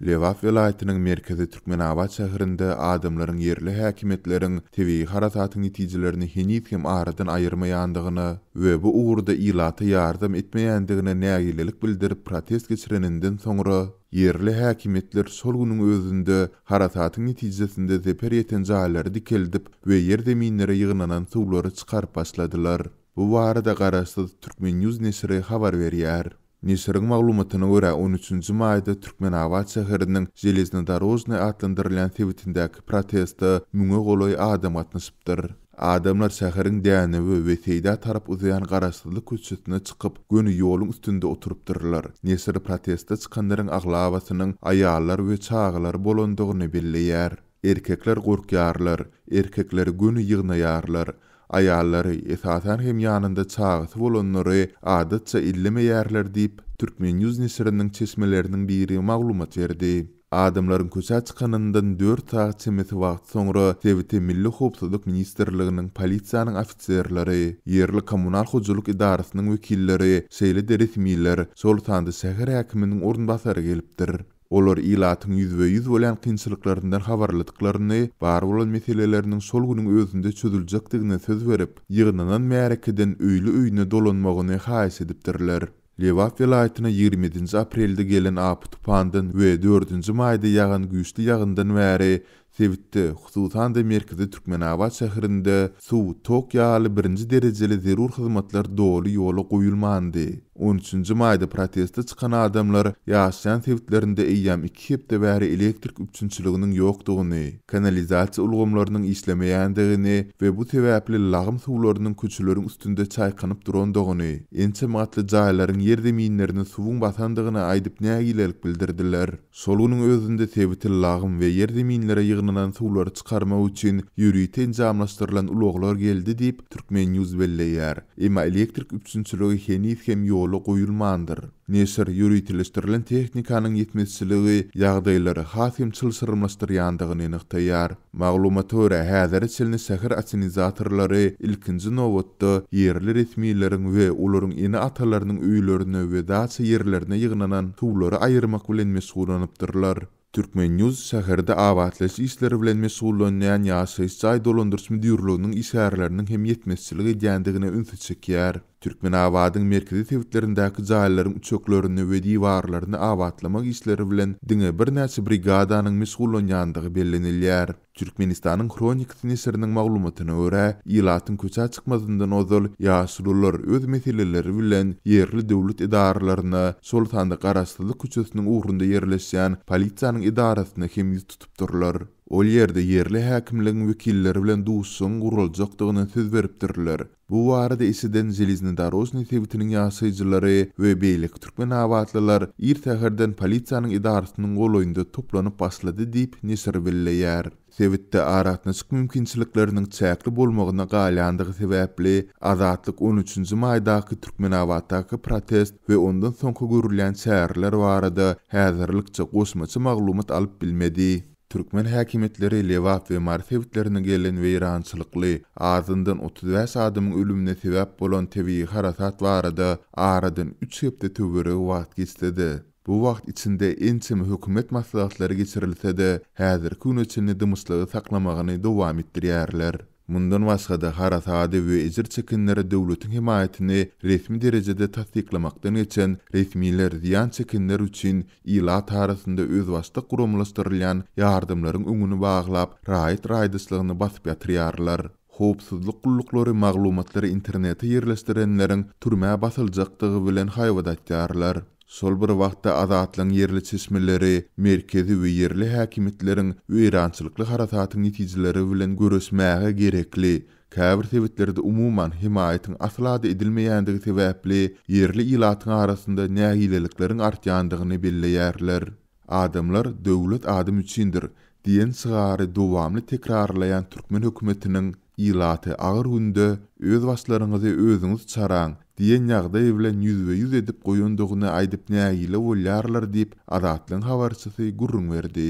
Lebap welaýatynyň merkezi Türkmenabat şäherinde adamlaryň ýerli häkimiýetleriň tebigy harasatyň netijelerini heniz hem aradan aýyrmaýandygyna we bu ugurda ilata ýardam etmeýändigine nägilelik bildirip protest geçireninden soňra, ýerli häkimiýetler şol günüň özünde harasatyň netijesinde zeper ýeten jaýlary dikeldip we ýer-zeminlere ýygnanan suwlary çykaryp başladylar. Bu barada garaşsyz Turkmen. News neşiri habar berýär. Neşiriň maglumatyna görä, on üçünji maýda Türkmenabat şäheriniň Železnodorožnyý atlandyrylýan sebitindäki proteste müňe golaý adam gatnaşypdyr. Adamlar şäheriň Dänewe we Seýdä tarap uzaýan Garaşsyzlyk köçesine çykyp, göni ýoluň üstünde oturypdyrlar. Neşir proteste çykanlaryň aglabasynyň aýallar we çagalar bolandygyny belleýär. Erkekler gorkýarlar, erkekleri göni ýygnaýarlar. Aýallary, esasan hem ýanynda çagasy bolanlary adatça ellemeýärler diýip, Turkmen. News neşiriniň çeşmeleriniň biri maglumat berdi. Adamlaryň köçä çykanyndan dört sagat çemesi wagt soňra sebite Milli howpsuzlyk ministrliginiň, polisiýanyň ofiserleri, ýerli kommunal hojalyk edarasynyň wekilleri, şeýle-de resmiler, şol sanda şäher häkiminiň orunbasary gelipdir. Olar ilatyň ýüzbe-ýüz bolýan kynçylyklaryndan habarlydyklaryny, bar bolan meseleleriniň şol günüň özünde çözüljekdigine söz berip, ýygnanan märekeden öýli-öýüne dolanmagyny haýyş edipdirler. Lebap welaýatyna 27-nji aprelde gelen apy-tupandan we dördünji maýda ýagan güýçli ýagyndan bäri Sebitde, hususan-da merkezi Türkmenabat şäherinde suw, tok ýaly birinji derejeli zerur hyzmatlar doly ýola goýulmandy. On üçünji maýda proteste çykan adamlar ýaşaýan sebitlerinde eýýäm iki hepde bäri elektrik üpjünçiliginiň ýokdugyny, kanalizasiýa ulgamlarynyň işlemeýändigini we bu sebäpli lagym suwlarynyň köçeleriň üstünde çaýkanyp durandygyny, ençeme gatly jaýlaryň ýerzeminlerini suwuň basandygyny aýdyp nägilelik bildirdiler. Şol günüň özünde sebite lagym we ýerzeminlere ýygnanan suwlary çykarmak üçin ýörite enjamlaşdyrylan ulaglar geldi diýip, Turkmen. News belleýär. Emma elektrik üpjünçiligi heniz hem ýola goýulmandyr. Neşir ýöriteleşdirilen tehnikanyň ýetmezçiligi ýagdaýlary has hem çylşyrymlaşdyrýandygyny nygtaýar. Maglumata görä, häzire çenli şäher assenizatorlary ilkinji nobatda ýerli resmileriň we olaryň ene-atalarynyň öýlerine we daça ýerlerine ýygnanan suwlary aýyrmak bilen meşgullanypdyrlar. Turkmen. News şäherde abatlaýyş işleri bilen meşgullanýan ýaşaýyş jaý dolandyryş müdirliginiň işgärleriniň hem ýetmezçilik edýändigine ünsi çekýär. Türkmenabadyň merkezi sebitlerindäki jaýlaryň üçeklerini we diwarlaryny abatlamak işleri bilen diňe birnäçe brigadanyň meşgullanýandygy bellenilýär. Türkmenistanyň Hronikasy neşiriniň maglumatyna görä, ilatyň köçä çykmazyndan ozal ýaşulular öz meseleleri bilen ýerli döwlet edaralaryna, şol sanda Garaşsyzlyk köçesiniň ugrunda ýerleşýän polisiýanyň edarasyna hem ýüz tutupdyrlar. Ol ýerde ýerli häkimligiň wekilleri bilen duşuşygyň guraljakdygyna söz beripdirler. Bu barada eşiden Železnodorožnyý sebitiniň ýaşaýjylary we beýleki türkmenabatlylar ir säherden polisiýanyň edarasynyň golaýynda toplanyp başlady diýip, neşir belleýär. Sebitde aragatnaşyk mümkinçilikleriniň çäkli bolmagyna galýandygy sebäpli, Azatlyk on üçünji maýdaky Türkmenabatdaky protest we ondan soňky görülýän çäreler barada häzirlikçe goşmaça maglumat alyp bilmedi. Türkmen häkimiýetleri Lebap we Mary sebitlerine gelen weýrançylykly, azyndan 35 adamyň ölümine sebäp bolan tebigy harasat barada aradan üç hepde töweregi wagt geçse-de, bu wagt içinde ençeme hökümet maslahatlary geçirilse-de, häzirki güne çenli dymyşlygy saklamagyny dowam etdirýärler. Mundan başga-da, harasady we ejir çekenlere döwletiň hemaýatyny resmi derejede tassyklamakdan geçen resmiler zyýan çekenler üçin ilat arasynda özbaşdak guramalaşdyrylýan ýardamlaryň öňüni baglap, raýat raýdaşlygyny basyp ýatyrýarlar. Howpsuzlyk gulluklary maglumatlary internete ýerleşdirenleriň türmä basyljakdygy bilen haýbat atýarlar. Şol bir wagtda Azatlygyň ýerli çeşmeleri merkezi we ýerli häkimiýetleriň weýrançylykly harasatyň netijeleri bilen göreşmäge gerekli, käbir sebitlerde umuman hemaýatyň asla-da edilmeýändigi sebäpli ýerli ilatyň arasynda nägilelikleriň artýandygyny belleýärler. Adamlar Döwlet adam üçindir! diýen şygary dowamly tekrarlaýan türkmen hökümetiniň ilaty agyr günde öz başlaryňyzy özüňiz çaraň diýen ýagdaý bilen ýüzbe-ýüz edip goýandygyny aýdyp nägile bolýarlar diýip, Azatlygyň habarçysy gürrüň berdi.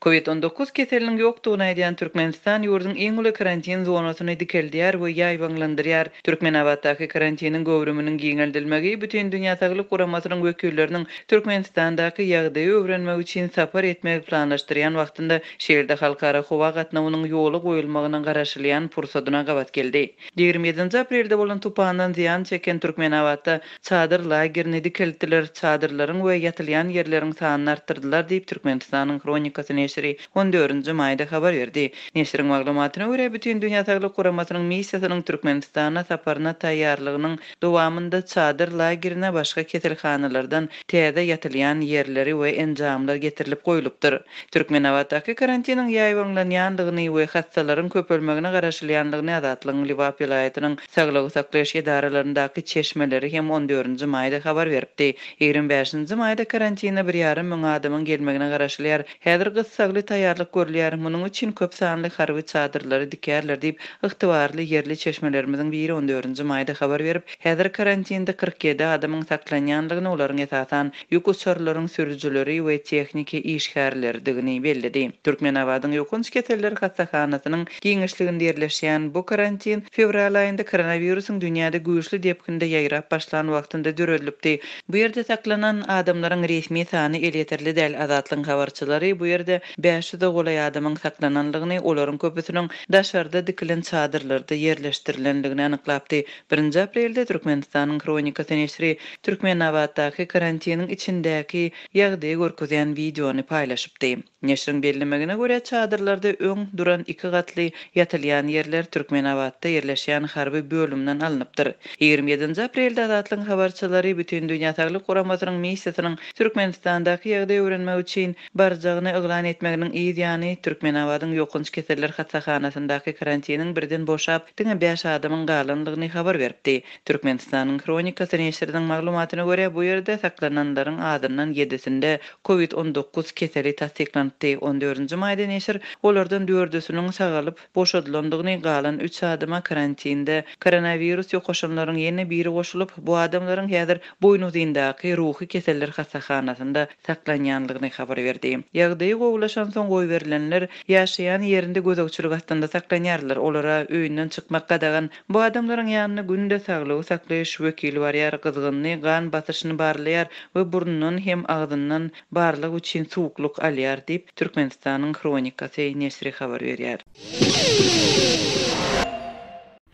Covid 19 keseliniň ýokdugyny aýdýan Türkmenistan ýurduň iň uly karantin zonasyny dikeldýär we ýaýbaňlandyrýar. Türkmenabatdaky karantiniň göwrüminiň giňeldilmegi Bütindünýä Saglyk Guramasynyň wekilleriniň Türkmenistandaky ýagdaýy öwrenmek üçin sapar etmegi planlaşdyrýan wagtynda, şeýle-de halkara howa gatnawynyň ýola goýulmagyna garaşylýan pursadyna gabat geldi. 27-nji aprelde bolan tupandan zyýan çeken Türkmenabatda çadyr lagerini dikeltdiler, çadyrlaryň we ýatylýan ýerleriň sanyny artdyrdylar diýip, Türkmenistanyň Hronikasy neşiri on dördünji maýda habar berdi. Neşiriň maglumatyna görä, Bütindünýä Saglyk Guramasynyň missiýasynyň Türkmenistana saparyna taýýarlygynyň dowamynda çadyr lagerine başga keselhanalardan täze ýatylýan ýerleri we enjamlar getirilip goýlupdyr. Türkmenabatdaky karantiniň ýaýbaňlanýandygyny we hassalaryň köpelmegine garaşylýandygyny Azatlygyň Lebap welaýatynyň saglygy saklaýyş edaralaryndaky çeşmeleri hem on dördünji maýda habar beripdi. 25-nji maýda karantine bir ýarym müň adamyň gelmegine garaşylýar. Häzir gyssagly taýýarlyk görülýär. Munuň üçin köp sanly harby çadyrlary dikerler diýip, ygtybarly ýerli çeşmelerimiziň biri on dördünji maýda habar berip, häzir karantinde 47 adamyň saklanýandygyny, olaryň esasan, ýük uçarlaryň sürüjileri we tehniki işgärleridigini belledi. Türkmenabadyň ýokanç keseller hassahanasynyň giňişliginde ýerleşýän bu karantin fewral aýynda koronawirusyň dünýäde güýçli depginde ýaýrap başlan wagtynda döredilipdi. Bu ýerde saklanan adamlaryň resmi sany elýeterli däl. Azatlygyň habarçylary bu ýerde bäş ýüze golaý adamyň saklanandygyny, olaryň köpüsiniň daşarda dikilen çadyrlarda ýerleşdirilendigini anyklapdy. Birinji aprelde Türkmenistanyň Hronikasy neşiri Türkmenabatdaky karantiniň içindäki ýagdaýy görkezýän wideony paýlaşypdy. Neşiriň bellemegine görä, çadyrlarda öň duran iki gatly ýatylýan ýerler Türkmenabatda ýerleşýän harby bölümden alnypdyr. 27-nji aprelde Azatlygyň habarçylary Bütindünýä Saglyk Guramasynyň missiýasynyň Türkmenistandaky ýagdaýy öwrenmek üçin barjagyny yglan etmeginiň yz ýany, Türkmenabadyň ýokanç keseller hassahanasyndaky karantiniň birden boşap, diňe bäş adamyň galandygyny habar beripdi. Türkmenistanyň Hronikasy neşiriniň maglumatyna görä, bu ýerde saklananlaryň azyndan ýedisinde Covid 19 keseli tassyklanypdy. On dördünji maýda neşir olardan dördüsiniň sagalyp, boşadylandygyny, galan üç adama karantinde koronawirus ýokaşanlaryň ýene biri goşulyp, bu adamlaryň häzir Boýnuzyndaky ruhy keseller hassahanasynda saklanýandygyny habar berdi. Ýagdaýy gowulaşansoň goýberilenler ýaşaýan ýerinde gözegçilik astynda saklanýarlar, olara öýünden çykmak gadagan. Bu adamlaryň ýanyna günde saglygy saklaýyş wekili barýar, gyzgynyny, gan basyşyny barlaýar we burnundan hem agzyndan barlag üçin suwuklyk alýar diýip, Türkmenistanyň Hronikasy neşiri habar berýär.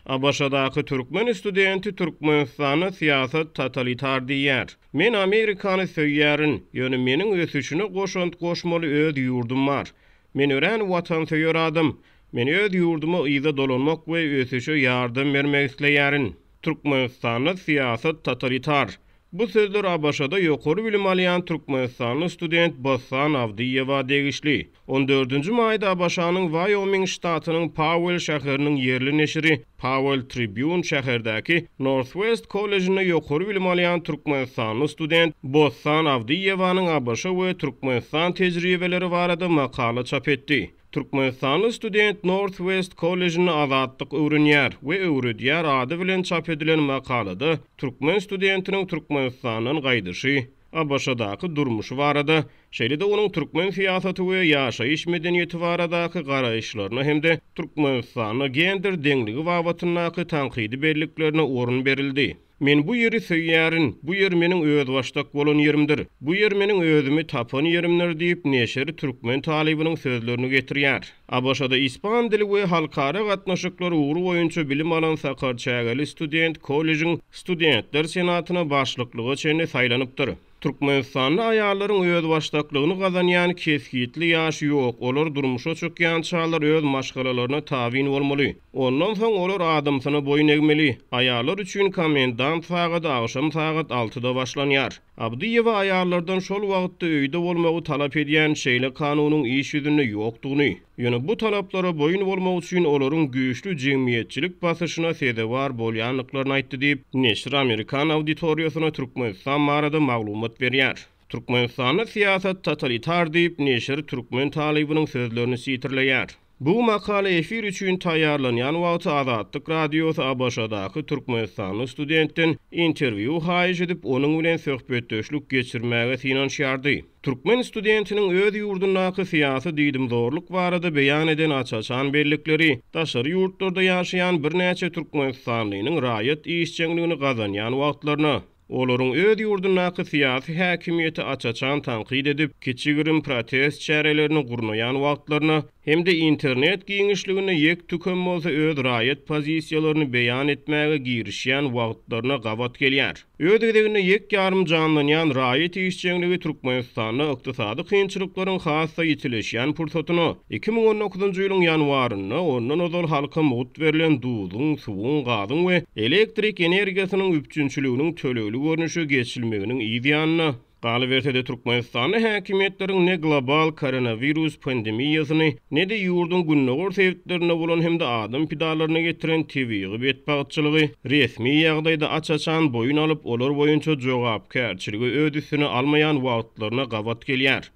ABŞ-daky türkmen studenti Türkmenistanda syýasat totalitar diýýär. Men Amerikany söýýärin, ýöne meniň ösüşine goşant goşmaly öz ýurdum bar. Men örän watansöýer adam. Men öz ýurduma yza dolanmak we ösüşe ýardam bermek isleýärin. Türkmenistanda syýasat totalitar. Bu sözler ABŞ-da ýokary bilim alýan türkmenistanly student Bossan Awdyýewa degişli. On dördünji maýda ABŞ-nyň Waýoming ştatynyň Pauell şäheriniň ýerli neşiri Powell Tribune şäherdäki Northwest kollejinde ýokary bilim alýan türkmenistanly student Bossan Awdyýewanyň ABŞ we Türkmenistan tejribeleri barada makala çap etdi. Türkmenistanly student Northwest kollejinde azatlyk öwrenýär we öwredýär ady bilen çap edilen makalada türkmen studentiniň Türkmenistandan gaýdyşy, ABŞ-daky durmuşy barada, şeýle-de onuň türkmen syýasaty we ýaşaýyş medeniýeti baradaky garaýyşlaryna hem-de Türkmenistanda gender deňligi babatyndaky tankydy belliklerine orun berildi. Men bu ýeri söýýärin, bu ýer meniň özbaşdak bolan ýerimdir. Bu ýer meniň özümi tapan ýerimdir diýip, neşir türkmen talybynyň sözlerini getirýär. ABŞ-da ispan dili we halkara gatnaşyklary ugry boýunça bilim alan sakarçägeli student kollejiň Studentler senatyna başlyklyga çenli saýlanypdyr. Türkmenistanda aýallaryň özbaşdaklygyny gazanýan kesgitli ýaş ýok, olar durmuşa çykýançalar öz maşgalalaryna tabyn bolmaly. Ondan soň olar adamsyna boýun egmeli. Aýallar üçin komendant sagady agşam sagat altyda başlanýar. Abdyýewa aýallardan şol wagtda öýde bolmagy talap edýän şeýle kanunyň iş ýüzünde ýokdugyny, Ýöne bu talaplara boýun bolmak üçin olaryň güýçli jemgyýetçilik basyşyna sezewar bolýandyklaryny aýtdy diýip, neşir amerikan auditoriýasyna Türkmenistan barada maglumat berýär. Türkmenistanda syýasat totalitar diýip, neşir türkmen talybynyň sözlerini sitirleýär. Bu makala efir üçin taýýarlanýan wagty Azatlyk Radiosy ABŞ-daky türkmenistanly studentden interwýu haýyş edip, onuň bilen söhbetdeşlik geçirmäge synanyşýardy. Türkmen studentiniň öz ýurdundaky syýasy diýdimzorluk barada beýan eden aç-açan bellikleri daşary ýurtlarda ýaşaýan birnäçe türkmenistanlynyň raýat işjeňligini gazanýan wagtlaryna, olaryň öz ýurdundaky syýasy häkimiýeti aç-açan tankyt edip, kiçi-girim protest çärelerini gurnaýan wagtlaryna hem-de internet giňişliginde ýek-tükem bolsa öz raýat pozisiýalaryny beýan etmäge girişýän wagtlaryna gabat gelýär. Öz gezeginde ýek-ýarym janlanýan raýat işjeňligi Türkmenistanda ykdysady kynçylyklaryň has-da ýitileşýän pursatyna, 2019-njy ýylyň ýanwarynda ondan ozal halka mugt berlen duzuň, suwuň, gazyň we elektrik energiýasynyň üpjünçiliginiň tölegli görnüşe geçilmeginiň yz ýanyna, Galyberse-de, Türkmenistanda häkimiýetleriň ne global koronawirus pandemiýasyny, ne-de ýurduň gündogar sebitlerinde bolan hem-de adam pidalaryna getiren tebigy betbagtçylygy resmi ýagdaýda aç-açan boýun alyp, olar boýunça jogapkärçiligi öz üstüne almaýan wagtlaryna gabat gelýär.